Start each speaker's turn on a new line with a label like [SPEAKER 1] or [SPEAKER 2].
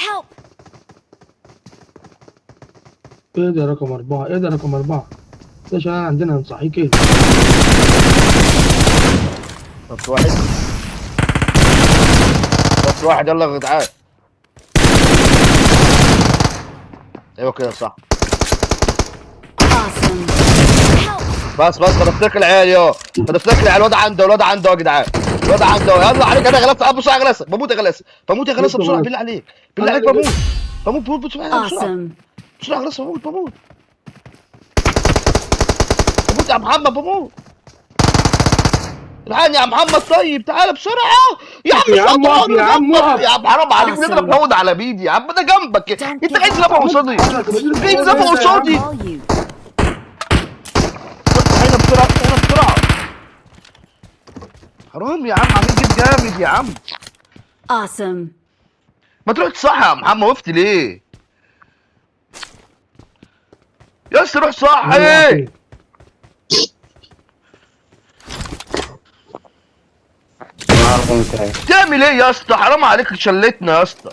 [SPEAKER 1] Help!
[SPEAKER 2] ايه ده رقم 4؟ ايه ده رقم 4؟ ده عشان عندنا نصحيك ايه؟
[SPEAKER 3] طب واحد، بس واحد، يلا يا جدعان. ايوه كده صح.
[SPEAKER 1] Awesome. Help!
[SPEAKER 3] بس بس خلصت لك العيال يا، خلصت لك العيال. الواد عنده، الواد عنده يا جدعان، الواد عنده. يلا عليك، انا غلست بسرعة، غلست بموت يا غلاسه، بموت يا غلاسه بسرعة، بالله عليك، بالله عليك بموت بموت بموت بسرعة بسرعة
[SPEAKER 1] Awesome.
[SPEAKER 3] بسرعة، غلاسه بموت بموت بموت يا محمد بموت. الحقني يا محمد، طيب تعالى بسرعة يا عم.
[SPEAKER 2] يا عم اقف، يا عم اقف.
[SPEAKER 3] يا عم حرام عليك،
[SPEAKER 1] Awesome.
[SPEAKER 3] بنضرب حوض على بيدي يا عم، ده جنبك انت، جاي تضربه قصادي، جاي تضربه قصادي.
[SPEAKER 1] Call you.
[SPEAKER 3] هنا بسرعة، هنا بسرعة، حرام يا عم، عاملين جيب جامد يا عم.
[SPEAKER 1] Awesome.
[SPEAKER 3] ما تروح تصحى يا محمد، وقفت ليه؟ يا اسطى روح صح. ايه تعمل ايه يا اسطى؟ حرام عليك، شلتنا يا اسطى.